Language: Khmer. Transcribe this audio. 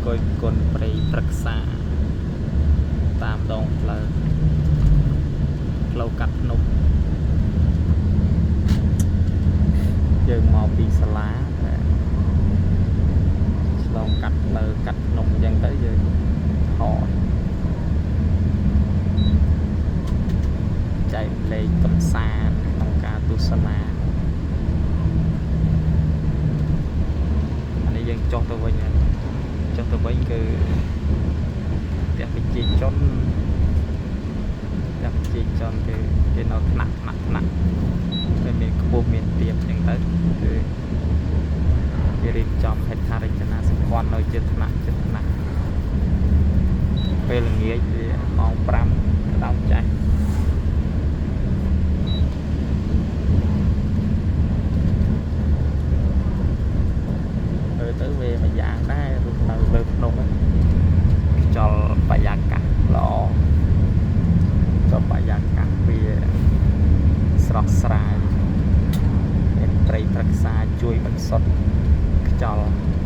គយគន់ព្រៃព្រឹក្សាតាមដងផ្លូវផ្លូវកាត់ភ្នំយើងមកពីសាលាតែឆ្លងកាត់ផ្លូវកាត់ភ្នំអញ្ចឹងទៅយើងថតចែករំលែកកំសាន្តក្នុងការទស្សនាអានេះយើងចុះទៅវិញហើយចុះទៅវិញគឺផ្ទះប្រជាជនផ្ទះប្រជាជនគឺគេនៅថ្នាក់ថ្នាក់ថ្នាក់តែមានខ្ពស់មានទាបអញ្ចឹងទៅគឺគេរៀបចំហេដ្ឋារចនាសម្ព័ន្ធនៅជាថ្នាក់ជាថ្នាក់ពេលល្ងាចវាម៉ោង5ដល់ចាស់ មើលទៅវាមួយយ៉ាងដែររស់នៅលើភ្នំហ្នឹងខ្យល់បរិយាកាសល្អក៏បរិយាកាសវាស្រស់ស្រាយមានព្រៃព្រឹក្សាជួយបន្សុទ្ធខ្យល់។